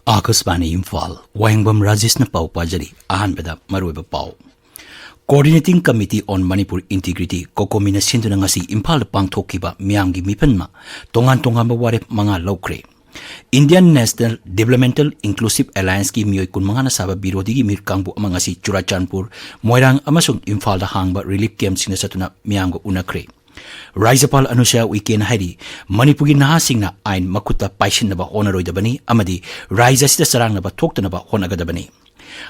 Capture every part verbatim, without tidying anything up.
ꯑꯥꯀꯥꯁꯕꯥꯅꯤ ꯏꯝꯐꯥꯜ, ꯋꯥꯍꯦꯡꯕꯝ ꯔꯥꯖꯦꯁꯅ ꯄꯥꯎ ꯄꯥꯖꯔꯤ꯫ ꯑꯍꯥꯟꯕꯗ ꯃꯔꯨꯑꯣꯏꯕ ꯄꯥꯎ꯫ Coordinating Committee on Manipur Integrity, ꯀꯣꯀꯣꯃꯤꯅ ꯁꯤꯟꯗꯨꯅ ꯉꯁꯤ ꯏꯝꯐꯥꯜꯗ ꯄꯥꯡꯊꯣꯛꯈꯤꯕ ꯃꯤꯌꯥꯝꯒꯤ ꯃꯤꯐꯝꯅ ꯇꯣꯉꯥꯟ ꯇꯣꯉꯥꯟꯕ ꯋꯥꯔꯦꯞ ꯃꯉꯥ ꯂꯧꯈ꯭ꯔꯦ꯫ Indian National Developmental Inclusive Allianceꯀꯤ ꯃꯤꯑꯣꯏ ꯀꯨꯟꯃꯉꯥꯅ ꯁꯥꯕ ꯕꯤꯔꯣꯙꯤꯒꯤ ꯃꯤꯔ ꯀꯥꯡꯕꯨ ꯑꯃ ꯉꯁꯤ ꯆꯨꯔꯥꯆꯥꯟꯄꯨꯔ, ꯃꯣꯏꯔꯥꯡ ꯑꯃꯁꯨꯡ ꯏꯝꯐꯥꯜꯗ ꯍꯥꯡꯕ relief campꯁꯤꯡꯗ ꯆꯠꯇꯨꯅ ꯃꯤꯌꯥꯝꯒ ꯎꯅꯈ꯭ꯔꯦ꯫ ꯔꯥꯖ꯭ꯌꯄꯥꯜ ꯑꯅꯨꯁ꯭ꯌꯥ ꯎꯏꯀꯦꯅ ꯍꯥꯏꯔꯤ, ꯃꯅꯤꯄꯨꯔꯒꯤ ꯅꯍꯥꯁꯤꯡꯅ ꯑꯥꯏꯟ ꯃꯈꯨꯠꯇ ꯄꯥꯏꯁꯤꯟꯅꯕ ꯍꯣꯠꯅꯔꯣꯏꯗꯕꯅꯤ ꯑꯃꯗꯤ ꯔꯥꯖ꯭ꯌ ꯑꯁꯤꯗ ꯆꯔꯥꯡꯅꯕ ꯊꯣꯛꯇꯅꯕ ꯍꯣꯠꯅꯒꯗꯕꯅꯤ꯫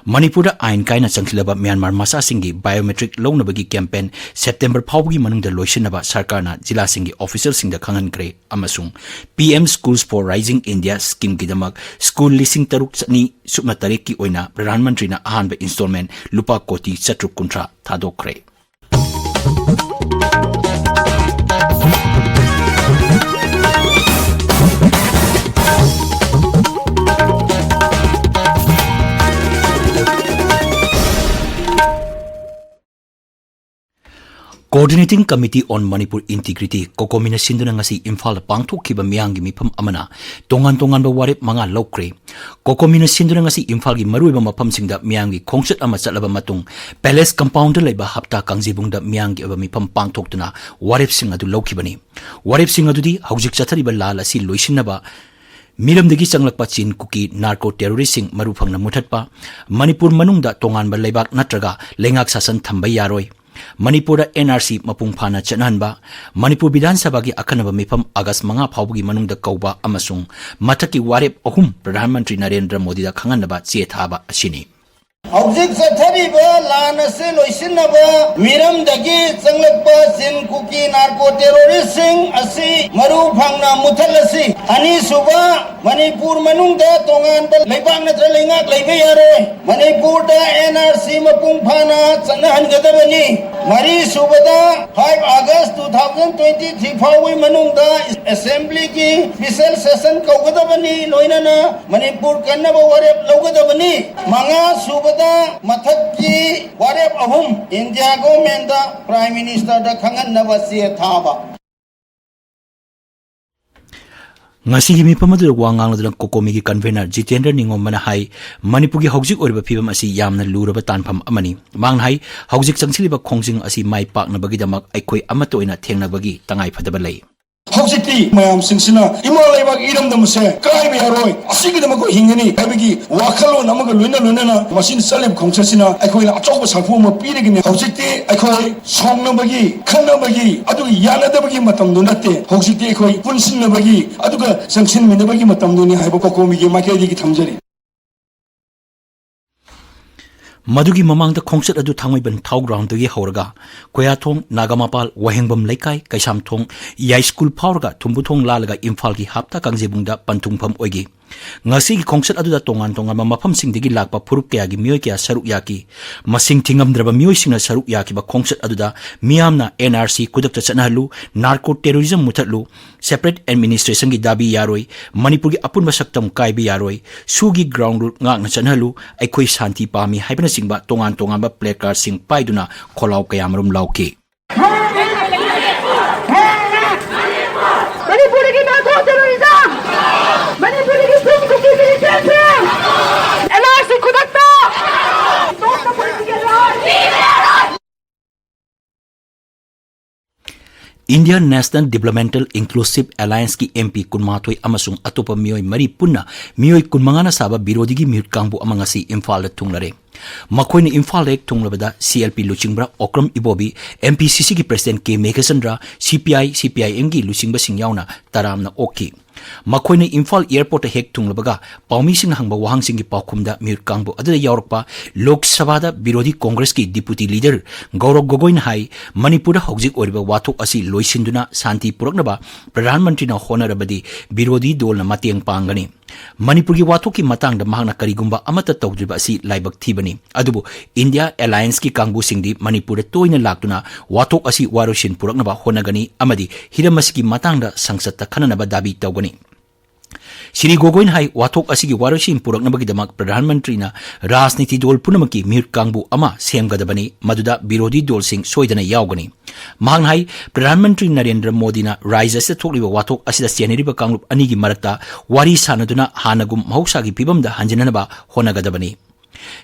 ꯃꯅꯤꯄꯨꯔꯗ ꯑꯥꯏꯟ ꯀꯥꯏꯅ ꯆꯪꯁꯤꯜꯂꯕ ꯃ꯭ꯌꯥꯟꯃꯥꯔ ꯃꯆꯥꯁꯤꯡꯒꯤ biometric ꯂꯧꯅꯕꯒꯤ campaign September ꯐꯥꯎꯕꯒꯤ ꯃꯅꯨꯡꯗ ꯂꯣꯏꯁꯤꯟꯅꯕ ꯁꯔꯀꯥꯔꯅ ꯖꯤꯂꯥꯁꯤꯡꯒꯤ officialꯁꯤꯡꯗ ꯈꯪꯍꯟꯈ꯭ꯔꯦ ꯑꯃꯁꯨꯡ P M Schools for Rising India schemeꯒꯤꯗꯃꯛ ꯁ꯭ꯀꯨꯜ ꯂꯤꯁꯤꯡ ꯇꯔꯨꯛ ꯆꯅꯤ ꯁꯨꯞꯅ ꯇꯔꯦꯠꯀꯤ ꯑꯣꯏꯅ ꯄ꯭ꯔꯙꯥꯟ ꯃꯟꯇ꯭ꯔꯤꯅ ꯑꯍꯥꯟꯕ installment ꯂꯨꯄꯥ ꯀꯣꯇꯤ ꯆꯥꯇ꯭ꯔꯨꯛ ꯀꯨꯟꯊ꯭ꯔꯥ ꯊꯥꯗꯣꯛꯈ꯭ꯔꯦ꯫ Coordinating Committee on Manipur Integrity, ꯀꯣꯀꯣꯃꯤꯅ ꯁꯤꯟꯗꯨꯅ ꯉꯁꯤ ꯏꯝꯐꯥꯜꯗ ꯄꯥꯡꯊꯣꯛꯈꯤꯕ ꯃꯤꯌꯥꯝꯒꯤ ꯃꯤꯐꯝ ꯑꯃꯅ ꯇꯣꯉꯥꯟ ꯇꯣꯉꯥꯟꯕ ꯋꯥꯔꯦꯞ ꯃꯉꯥ ꯂꯧꯈ꯭ꯔꯦ꯫ ꯀꯣꯀꯣꯃꯤꯅ ꯁꯤꯟꯗꯨꯅ ꯉꯁꯤ ꯏꯝꯐꯥꯜꯒꯤ ꯃꯔꯨꯑꯣꯏꯕ ꯃꯐꯝꯁꯤꯡꯗ ꯃꯤꯌꯥꯝꯒꯤ ꯈꯣꯡꯆꯠ ꯑꯃ ꯆꯠꯂꯕ ꯃꯇꯨꯡ, Palace Compoundꯗ ꯂꯩꯕ ꯍꯞꯇꯥ ꯀꯥꯡꯖꯩꯕꯨꯡꯗ ꯃꯤꯌꯥꯝꯒꯤ ꯑꯣꯏꯕ ꯃꯤꯐꯝ ꯄꯥꯡꯊꯣꯛꯇꯨꯅ ꯋꯥꯔꯦꯞꯁꯤꯡ ꯑꯗꯨ ꯂꯧꯈꯤꯕꯅꯤ꯫ ꯋꯥꯔꯦꯞꯁꯤꯡ ꯑꯗꯨꯗꯤ ꯍꯧꯖꯤꯛ ꯆꯠꯊꯔꯤꯕ ꯂꯥꯜ ꯑꯁꯤ ꯂꯣꯏꯁꯤꯟꯅꯕ, ꯃꯤꯔꯝꯗꯒꯤ ꯆꯪꯂꯛꯄ ꯆꯤꯟ ꯀꯨꯀꯤ narco terroristꯁꯤꯡ ꯃꯔꯨ ꯐꯪꯅ ꯃꯨꯊꯠꯄ, ꯃꯅꯤꯄꯨꯔ ꯃꯅꯨꯡꯗ ꯇꯣꯉꯥꯟꯕ ꯂꯩꯕꯥꯛ ꯅꯠꯇ꯭ꯔꯒ ꯂꯩꯉꯥꯛ ꯁꯥꯁꯟ ꯊꯝꯕ ꯌꯥꯔꯣꯏ, ꯃꯅꯤꯄꯨꯔꯗ N R C ꯃꯄꯨꯡ ꯐꯥꯅ ꯆꯠꯅꯍꯟꯕ, ꯃꯅꯤꯄꯨꯔ ꯕꯤꯙꯥꯟ ꯁꯚꯥꯒꯤ ꯑꯈꯟꯅꯕ ꯃꯤꯐꯝ ꯑꯥꯒꯁ ꯃꯉꯥ ꯐꯥꯎꯕꯒꯤ ꯃꯅꯨꯡꯗ ꯀꯧꯕ ꯑꯃꯁꯨꯡ ꯃꯊꯛꯀꯤ ꯋꯥꯔꯦꯞ ꯑꯍꯨꯝ ꯄ꯭ꯔꯙꯥꯟ ꯃꯟꯇ꯭ꯔꯤ ꯅꯔꯦꯟꯗ꯭ꯔ ꯃꯣꯗꯤꯗ ꯈꯪꯍꯟꯅꯕ ꯆꯦ ꯊꯥꯕ ꯑꯁꯤꯅꯤ꯫ ꯍꯧꯖꯤꯛ ꯆꯠꯊꯔꯤꯕ ꯂꯥꯟ ꯑꯁꯤ ꯂꯣꯏꯁꯤꯟꯅꯕ ꯃꯤꯔꯝꯗꯒꯤ ꯆꯪꯂꯛꯄ ꯆꯤꯟ ꯀꯨꯀꯤ narco terroristꯁꯤꯡ ꯑꯁꯤ ꯃꯔꯨ ꯐꯪꯅ ꯃꯨꯊꯠꯂꯁꯤ꯫ ꯑꯅꯤꯁꯨꯕ, ꯃꯅꯤꯄꯨꯔ ꯃꯅꯨꯡꯗ ꯇꯣꯉꯥꯟꯕ ꯂꯩꯕꯥꯛ ꯅꯠꯇ꯭ꯔ ꯂꯩꯉꯥꯛ ꯂꯩꯕ ꯌꯥꯔꯣꯏ꯫ ꯃꯅꯤꯄꯨꯔꯗ N R C ꯃꯄꯨꯡ ꯐꯥꯅ ꯆꯠꯅꯍꯟꯒꯗꯕꯅꯤ꯫ ꯃꯔꯤꯁꯨꯕꯗ, five August two thousand twenty-three ꯐꯥꯎꯕꯒꯤ ꯃꯅꯨꯡꯗ Assemblyꯒꯤ special session ꯀꯧꯒꯗꯕꯅꯤ, ꯂꯣꯏꯅꯅ ꯃꯅꯤꯄꯨꯔ ꯀꯟꯅꯕ ꯋꯥꯔꯦꯞ ꯂꯧꯒꯗꯕꯅꯤ꯫ ꯃꯉꯥ ꯁꯨꯕꯗ, ꯃꯊꯛꯀꯤ ꯋꯥꯔꯦꯞ ꯑꯍꯨꯝ India governmentꯇ, Prime Ministerꯗ ꯈꯪꯍꯟꯅꯕ ꯆꯦ ꯊꯥꯕ꯫ ꯉꯁꯤꯒꯤ ꯃꯤꯐꯝ ꯑꯗꯨꯗ ꯋꯥ ꯉꯥꯡꯂꯗꯨꯅ ꯀꯣꯀꯣꯃꯤꯒꯤ convener ꯖꯤꯇꯦꯟꯗ꯭ꯔ ꯅꯤꯉꯣꯝꯕꯅ ꯍꯥꯏ, ꯃꯅꯤꯄꯨꯔꯒꯤ ꯍꯧꯖꯤꯛ ꯑꯣꯏꯔꯤꯕ ꯐꯤꯕꯝ ꯑꯁꯤ ꯌꯥꯝꯅ ꯂꯨꯔꯕ ꯇꯥꯟꯐꯝ ꯑꯃꯅꯤ꯫ ꯃꯍꯥꯛꯅ ꯍꯥꯏ, ꯍꯧꯖꯤꯛ ꯆꯪꯁꯤꯜꯂꯤꯕ ꯈꯣꯡꯖꯪ ꯑꯁꯤ ꯃꯥꯏ ꯄꯥꯛꯅꯕꯒꯤꯗꯃꯛ ꯑꯩꯈꯣꯏ ꯑꯃꯠꯇ ꯑꯣꯏꯅ ꯊꯦꯡꯅꯕꯒꯤ ꯇꯉꯥꯏ ꯐꯗꯕ ꯂꯩ꯫ ꯍꯧꯖꯤꯛꯇꯤ ꯃꯌꯥꯝꯁꯤꯡꯁꯤꯅ ꯏꯃꯥ ꯂꯩꯕꯥꯛ ꯏꯔꯝꯗꯝ ꯑꯁꯦ ꯀꯥꯏꯕ ꯌꯥꯔꯣꯏ, ꯑꯁꯤꯒꯤꯗꯃꯛ ꯑꯩꯈꯣꯏ ꯍꯤꯡꯒꯅꯤ ꯍꯥꯏꯕꯒꯤ ꯋꯥꯈꯜꯂꯣꯟ ꯑꯃꯒ ꯂꯣꯏꯅ ꯂꯣꯏꯅꯅ ꯃꯁꯤꯅ ꯆꯠꯂꯤꯕ ꯈꯣꯡꯆꯠꯁꯤꯅ ꯑꯩꯈꯣꯏꯅ ꯑꯆꯧꯕ ꯁꯥꯐꯨ ꯑꯃ ꯄꯤꯔꯒꯅꯤ꯫ ꯍꯧꯖꯤꯛꯇꯤ ꯑꯩꯈꯣꯏ ꯁꯥꯎꯅꯕꯒꯤ, ꯈꯠꯅꯕꯒꯤ, ꯑꯗꯨꯒ ꯌꯥꯅꯗꯕꯒꯤ ꯃꯇꯝꯗꯨ ꯅꯠꯇꯦ꯫ ꯍꯧꯖꯤꯛꯇꯤ ꯑꯩꯈꯣꯏ ꯄꯨꯟꯁꯤꯟꯅꯕꯒꯤ, ꯑꯗꯨꯒ ꯆꯪꯁꯤꯟꯃꯤꯟꯅꯕꯒꯤ ꯃꯇꯝꯗꯨꯅꯤ ꯍꯥꯏꯕ ꯀꯣꯀꯣꯃꯤꯒꯤ ꯃꯥꯏꯀꯩꯗꯒꯤ ꯊꯝꯖꯔꯤ꯫ ꯃꯗꯨꯒꯤ ꯃꯃꯥꯡꯗ ꯈꯣꯡꯆꯠ ꯑꯗꯨ ꯊꯥꯡꯃꯩꯕꯟ ꯊꯥꯎ ground ꯗꯒꯤ ꯍꯧꯔꯒ ꯀꯣꯌꯥꯊꯣꯡ, ꯅꯥꯒꯥꯃꯄꯥꯜ, ꯋꯥꯍꯦꯡꯕꯝ ꯂꯩꯀꯥꯏ, ꯀꯩꯁꯥꯝꯊꯣꯡ, ꯌꯥꯏꯁ꯭ꯀꯨꯜ ꯐꯥꯎꯔꯒ ꯊꯨꯝꯕꯨꯊꯣꯡ ꯂꯥꯜꯂꯒ ꯏꯝꯐꯥꯜꯒꯤ ꯍꯥꯞꯇꯥ ꯀꯥꯡꯖꯩꯕꯨꯡꯗ ꯄꯟꯊꯨꯡꯐꯝ ꯑꯣꯏꯈꯤ꯫ ꯉꯁꯤꯒꯤ ꯈꯣꯡꯆꯠ ꯑꯗꯨꯗ ꯇꯣꯉꯥꯟ ꯇꯣꯉꯥꯟꯕ ꯃꯐꯝꯁꯤꯡꯗꯒꯤ ꯂꯥꯛꯄ ꯐꯨꯔꯨꯞ ꯀꯌꯥꯒꯤ ꯃꯤꯑꯣꯏ ꯀꯌꯥ ꯁꯔꯨꯛ ꯌꯥꯈꯤ꯫ ꯃꯁꯤꯡ ꯊꯤꯉꯝꯗ꯭ꯔꯕ ꯃꯤꯑꯣꯏꯁꯤꯡꯅ ꯁꯔꯨꯛ ꯌꯥꯈꯤꯕ ꯈꯣꯡꯆꯠ ꯑꯗꯨꯗ ꯃꯤꯌꯥꯝꯅ N R C ꯈꯨꯗꯛꯇ ꯆꯠꯅꯍꯜꯂꯨ, narco terrorism ꯃꯨꯊꯠꯂꯨ, separate administration ꯒꯤ ꯗꯥꯕꯤ ꯌꯥꯔꯣꯏ, ꯃꯅꯤꯄꯨꯔꯒꯤ ꯑꯄꯨꯟꯕ ꯁꯛꯇꯝ ꯀꯥꯏꯕ ꯌꯥꯔꯣꯏ, ꯁꯨꯒꯤ ground rule ꯉꯥꯛꯅ ꯆꯠꯅꯍꯜꯂꯨ, ꯑꯩꯈꯣꯏ ꯁꯥꯟꯇꯤ ꯄꯥꯝꯃꯤ ꯍꯥꯏꯕꯅꯆꯤꯡꯕ ꯇꯣꯉꯥꯟ ꯇꯣꯉꯥꯟꯕ placard ꯁꯤꯡ ꯄꯥꯏꯗꯨꯅ ꯈꯣꯜꯂꯥꯎ ꯀꯌꯥꯃꯔꯨꯝ ꯂꯥꯎꯈꯤ꯫ ꯃꯅꯤꯄꯨꯔꯗꯒꯤ ꯅꯥꯔꯀꯣ ꯇꯦꯔꯣꯔꯤꯖꯝ, ꯃꯅꯤꯄꯨꯔꯗꯒꯤ ꯁꯨꯝ ꯀꯨꯀꯤ ꯃꯤꯂꯤꯇꯦꯟꯁꯤꯡ, N R C ꯈꯨꯗꯛꯇ! Indian National Developmental Inclusive Alliance ꯀꯤ M P ꯀꯨꯟꯃꯥꯊꯣꯏ ꯑꯃꯁꯨꯡ ꯑꯇꯣꯞꯄ ꯃꯤꯑꯣꯏ ꯃꯔꯤ ꯄꯨꯟꯅ ꯃꯤꯑꯣꯏ ꯀꯨꯟꯃꯉꯥꯅ ꯁꯥꯕ ꯕꯤꯔꯣꯙꯤꯒꯤ ꯃꯤꯍꯨꯠ ꯀꯥꯡꯕꯨ ꯑꯃ ꯉꯁꯤ ꯏꯝꯐꯥꯜꯗ ꯊꯨꯡꯂꯔꯦ꯫ ꯃꯈꯣꯏꯅ ꯏꯝꯐꯥꯜꯗ ꯍꯦꯛ ꯊꯨꯡꯂꯕꯗ C L P ꯂꯨꯆꯤꯡꯕ꯭ꯔꯥ ꯑꯣꯀ꯭ꯔꯝ ꯏꯕꯣꯕꯤ, M P C C ꯒꯤ President K Meghachandra, C P I, C P I M ꯒꯤ ꯂꯨꯆꯤꯡꯕꯁꯤꯡ ꯌꯥꯎꯅ ꯇꯔꯥꯝꯅ ꯑꯣꯛꯈꯤ꯫ ꯃꯈꯣꯏꯅ ꯏꯝꯐꯥꯜ airport ꯇ ꯍꯦꯛ ꯊꯨꯡꯂꯕꯒ ꯄꯥꯎꯃꯤꯁꯤꯡꯅ ꯍꯪꯕ ꯋꯥꯍꯪꯁꯤꯡꯒꯤ ꯄꯥꯎꯈꯨꯝꯗ ꯃꯤꯍꯨꯠ ꯀꯥꯡꯕꯨ ꯑꯗꯨꯗ ꯌꯥꯎꯔꯛꯄ ꯂꯣꯛ ꯁꯚꯥꯗ ꯕꯤꯔꯣꯙꯤ ꯀꯣꯡꯒ꯭ꯔꯦꯁꯀꯤ deputy leader ꯒꯧꯔꯕ ꯒꯣꯒꯣꯏꯅ ꯍꯥꯏ, ꯃꯅꯤꯄꯨꯔꯗ ꯍꯧꯖꯤꯛ ꯑꯣꯏꯔꯤꯕ ꯋꯥꯊꯣꯛ ꯑꯁꯤ ꯂꯣꯏꯁꯤꯟꯗꯨꯅ ꯁꯥꯟꯇꯤ ꯄꯨꯔꯛꯅꯕ ꯄ꯭ꯔꯙꯥꯟ ꯃꯟꯇ꯭ꯔꯤꯅ ꯍꯣꯠꯅꯔꯕꯗꯤ ꯕꯤꯔꯣꯙꯤ ꯗꯣꯜꯅ ꯃꯇꯦꯡ ꯄꯥꯡꯒꯅꯤ꯫ ꯃꯅꯤꯄꯨꯔꯒꯤ ꯋꯥꯊꯣꯛꯀꯤ ꯃꯇꯥꯡꯗ ꯃꯍꯥꯛꯅ ꯀꯔꯤꯒꯨꯝꯕ ꯑꯃꯠꯇ ꯇꯧꯗ꯭ꯔꯤꯕ ꯑꯁꯤ ꯂꯥꯏꯕꯛ ꯊꯤꯕꯅꯤ꯫ ꯑꯗꯨꯕꯨ India Alliance ꯀꯤ ꯀꯥꯡꯕꯨꯁꯤꯡꯗꯤ ꯃꯅꯤꯄꯨꯔꯗ ꯇꯣꯏꯅ ꯂꯥꯛꯇꯨꯅ ꯋꯥꯊꯣꯛ ꯑꯁꯤ ꯋꯥꯔꯣꯏꯁꯤꯟ ꯄꯨꯔꯛꯅꯕ ꯍꯣꯠꯅꯒꯅꯤ ꯑꯃꯗꯤ ꯍꯤꯔꯝ ꯑꯁꯤꯒꯤ ꯃꯇꯥꯡꯗ ꯁꯪꯁꯠꯇ ꯈꯟꯅꯅꯕ ꯗꯥꯕꯤ ꯇꯧꯒꯅꯤ꯫ ꯁ꯭ꯔꯤ ꯒꯣꯒꯣꯏꯅ ꯍꯥꯏ, ꯋꯥꯊꯣꯛ ꯑꯁꯤꯒꯤ ꯋꯥꯔꯣꯏꯁꯤꯟ ꯄꯨꯔꯛꯅꯕꯒꯤꯗꯃꯛ ꯄ꯭ꯔꯙꯥꯟ ꯃꯟꯇ꯭ꯔꯤꯅ ꯔꯥꯖꯅꯤꯇꯤ ꯗꯣꯜ ꯄꯨꯝꯅꯃꯛꯀꯤ ꯃꯤꯍꯨꯠ ꯀꯥꯡꯕꯨ ꯑꯃ ꯁꯦꯝꯒꯗꯕꯅꯤ, ꯃꯗꯨꯗ ꯕꯤꯔꯣꯙꯤ ꯗꯣꯜꯁꯤꯡ ꯁꯣꯏꯗꯅ ꯌꯥꯎꯒꯅꯤ꯫ ꯃꯍꯥꯛꯅ ꯍꯥꯏ, ꯄ꯭ꯔꯙꯥꯟ ꯃꯟꯇ꯭ꯔꯤ ꯅꯔꯦꯟꯗ꯭ꯔ ꯃꯣꯗꯤꯅ ꯔꯥꯖ꯭ꯌ ꯑꯁꯤꯗ ꯊꯣꯛꯂꯤꯕ ꯋꯥꯊꯣꯛ ꯑꯁꯤꯗ ꯆꯦꯟꯅꯔꯤꯕ ꯀꯥꯡꯂꯨꯞ ꯑꯅꯤꯒꯤ ꯃꯔꯛꯇ ꯋꯥꯔꯤ ꯁꯥꯟꯅꯗꯨꯅ ꯍꯥꯟꯅꯒꯨꯝ ꯃꯍꯧꯁꯥꯒꯤ ꯐꯤꯕꯝꯗ ꯍꯟꯖꯤꯟꯅꯅꯕ ꯍꯣꯠꯅꯒꯗꯕꯅꯤ꯫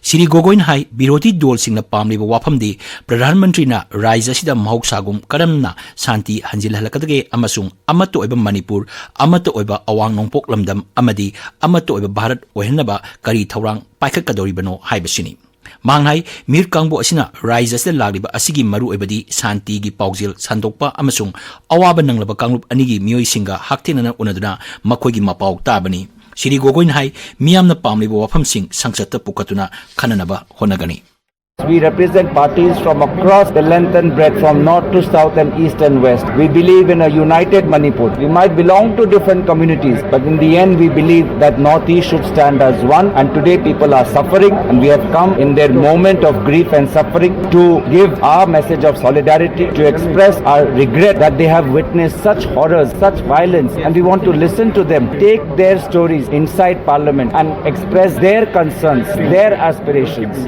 ꯁ꯭ꯔꯤ ꯒꯣꯒꯣꯏꯅ ꯍꯥꯏ, ꯕꯤꯔꯣꯙꯤ ꯗꯣꯜꯁꯤꯡꯅ ꯄꯥꯝꯂꯤꯕ ꯋꯥꯐꯝꯗꯤ ꯄ꯭ꯔꯙꯥꯟ ꯃꯟꯇ꯭ꯔꯤꯅ ꯔꯥꯖ꯭ꯌ ꯑꯁꯤꯗ ꯃꯍꯧꯁꯥꯒꯨꯝ ꯀꯔꯝꯅ ꯁꯥꯟꯇꯤ ꯍꯟꯖꯤꯜꯍꯜꯂꯛꯀꯗꯒꯦ ꯑꯃꯁꯨꯡ ꯑꯃꯠꯇ ꯑꯣꯏꯕ ꯃꯅꯤꯄꯨꯔ, ꯑꯃꯠꯇ ꯑꯣꯏꯕ ꯑꯋꯥꯡ ꯅꯣꯡꯄꯣꯛ ꯂꯝꯗꯝ ꯑꯃꯗꯤ ꯑꯃꯠꯇ ꯑꯣꯏꯕ ꯚꯥꯔꯠ ꯑꯣꯏꯍꯟꯅꯕ ꯀꯔꯤ ꯊꯧꯔꯥꯡ ꯄꯥꯏꯈꯠꯀꯗꯧꯔꯤꯕꯅꯣ ꯍꯥꯏꯕꯁꯤꯅꯤ꯫ ꯃꯍꯥꯛꯅ ꯍꯥꯏ, ꯃꯤꯍꯨꯠ ꯀꯥꯡꯕꯨ ꯑꯁꯤꯅ ꯔꯥꯖ꯭ꯌ ꯑꯁꯤꯗ ꯂꯥꯛꯂꯤꯕ ꯑꯁꯤꯒꯤ ꯃꯔꯨꯑꯣꯏꯕꯗꯤ ꯁꯥꯟꯇꯤꯒꯤ ꯄꯥꯎꯖꯦꯜ ꯁꯟꯗꯣꯛꯄ ꯑꯃꯁꯨꯡ ꯑꯋꯥꯕ ꯅꯪꯂꯕ ꯀꯥꯡꯂꯨꯞ ꯑꯅꯤꯒꯤ ꯃꯤꯑꯣꯏꯁꯤꯡꯒ ꯍꯛꯊꯦꯡꯅꯅ ꯎꯅꯗꯨꯅ ꯃꯈꯣꯏꯒꯤ ꯃꯄꯥꯎ ꯇꯥꯕꯅꯤ꯫ ꯁ꯭ꯔꯤ ꯒꯣꯒꯣꯏꯅ ꯍꯥꯏ, ꯃꯤꯌꯥꯝꯅ ꯄꯥꯝꯂꯤꯕ ꯋꯥꯐꯝꯁꯤꯡ ꯁꯪꯁꯠꯇ ꯄꯨꯈꯠꯇꯨꯅ ꯈꯟꯅꯅꯕ ꯍꯣꯠꯅꯒꯅꯤ꯫ We represent parties from across the length and breadth, from north to south and east and west. We believe in a united Manipur. We might belong to different communities, but in the end, we believe that Northeast should stand as one. And today, people are suffering, and we have come in their moment of grief and suffering to give our message of solidarity, to express our regret that they have witnessed such horrors, such violence, and we want to listen to them, take their stories inside Parliament, and express their concerns, their aspirations.